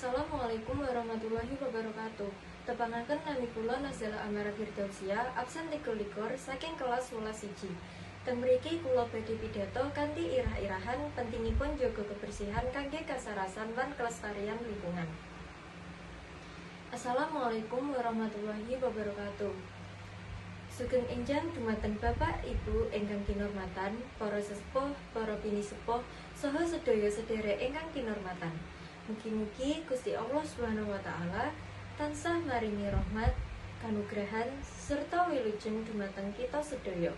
Assalamualaikum warahmatullahi wabarakatuh. Tepangaken, nami kula Nazala Amara Firdausia, absen 23 saking kelas 11 1. Teng mriki kula badhe pidato kanthi irah-irahan pentingipun jaga kebersihan kangge kasarasan lan kelestarian lingkungan. Assalamualaikum warahmatullahi wabarakatuh. Sugeng enjang dumateng Bapak Ibu ingkang kinurmatan, para sesepuh, para pinisepuh, saha sedaya sedherek ingkang kinurmatan. Mugi-mugi Gusti Allah Subhanahu wa taala tansah maringi rahmat, kanugrahan serta wilujeng dumateng kita sedaya.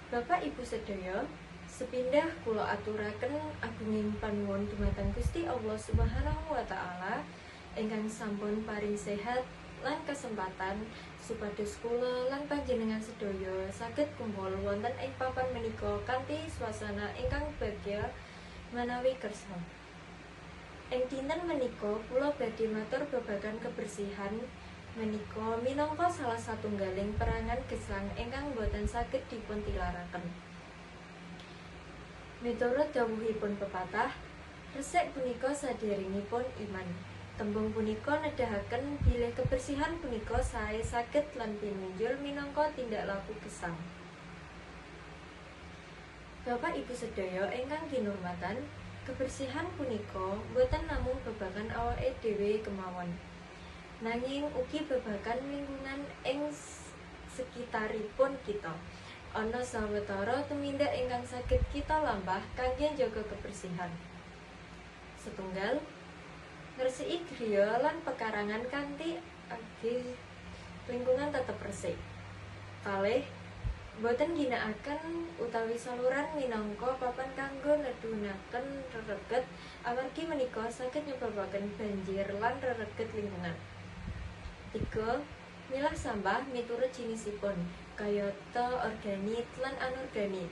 Bapak Ibu sedaya, sepindah kula aturaken agunging panuwun dumateng Gusti Allah Subhanahu wa taala ingkang sampun paring sehat lan kesempatan supados kula lan panjenengan sedaya saged kumpul wonten ing papan menika kanthi suasana ingkang bagya manawi kersa. Ing dinten menika kula badhe matur babagan kebersihan menika minangka salah satunggaling perangan gesang ingkang boten saged dipuntilaraken. Miturut dawuhipun pepatah, resik punika saderengipun iman. Tembung punika nedahaken bilih kebersihan punika sae saged lan pinunjul minangka tindak laku gesang. Bapak Ibu sedaya ingkang kinurmatan, kebersihan punika boten namung babagan awake dhewe kemawon, nanging ugi babagan lingkungan ing sekitaripun kita. Ana sawetara tumindak ingkang saged kita lampah kangge njaga kebersihan. Setunggal, ngresiki griya lan pekarangan kanthi age lingkungan tetep resik. Kalih, boten ngginakaken utawi saluran minangka papan kanggo nedhunaken rereget, amargi menika saged nyebabaken banjir lan rereget lingkungan. 3. Milah sampah miturut jinisipun, kayata organik lan anorganik,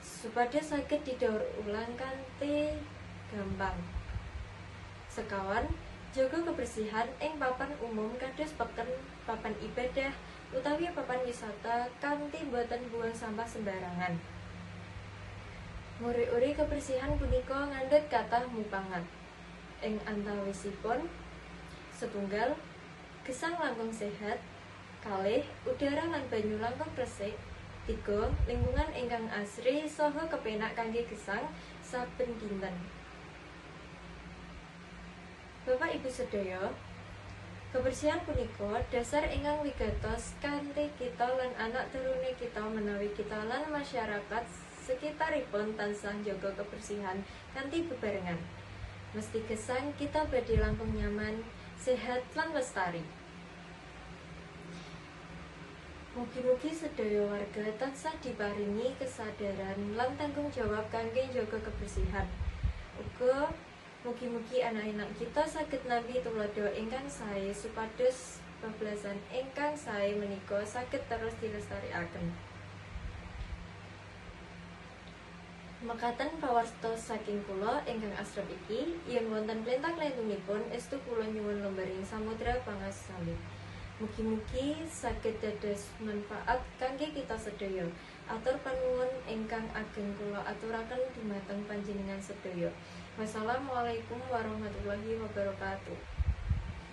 supados saged didaur ulang kanthi gampang. 5. Jaga kebersihan ing papan umum kados peken, papan ibadah, utawi papan wisata kanthi boten buang sampah sembarangan. Nguri-uri kebersihan punika ngandhut kathah mupangat. Ing antawisipun: setunggal, gesang langkung sehat; kalih, udara lan banyu langkung resik; 3, lingkungan ingkang asri saha kepenak kangge gesang saben dinten. Bapak Ibu sedaya, kebersihan punika dasar ingkang wigatos kanthi kita lan anak turune kita menawi kita lan masyarakat sekitaripun tansah njaga kebersihan kanthi bebarengan. Mesti gesang kita badhe langkung nyaman, sehat lan lestari. Mugi-mugi sedaya warga tansah diparingi kesadaran lan tanggung jawab kangge njaga kebersihan. Uga mugi-mugi anak-anak kita saged nampi tuladha ingkang sae supados beblasan ingkang sae menika saged terus dilestarikaken. Mekaten pawarta saking kula ingkang asrep iki, yen wonten klenta-klentunipun estu kula nyuwun lembaring samudra pangaksami. Mugi-mugi saged dados manfaat kangge kita sedaya. Atur panuwun ingkang ageng kula aturaken dumateng panjenengan sedaya. Wassalamualaikum warahmatullahi wabarakatuh.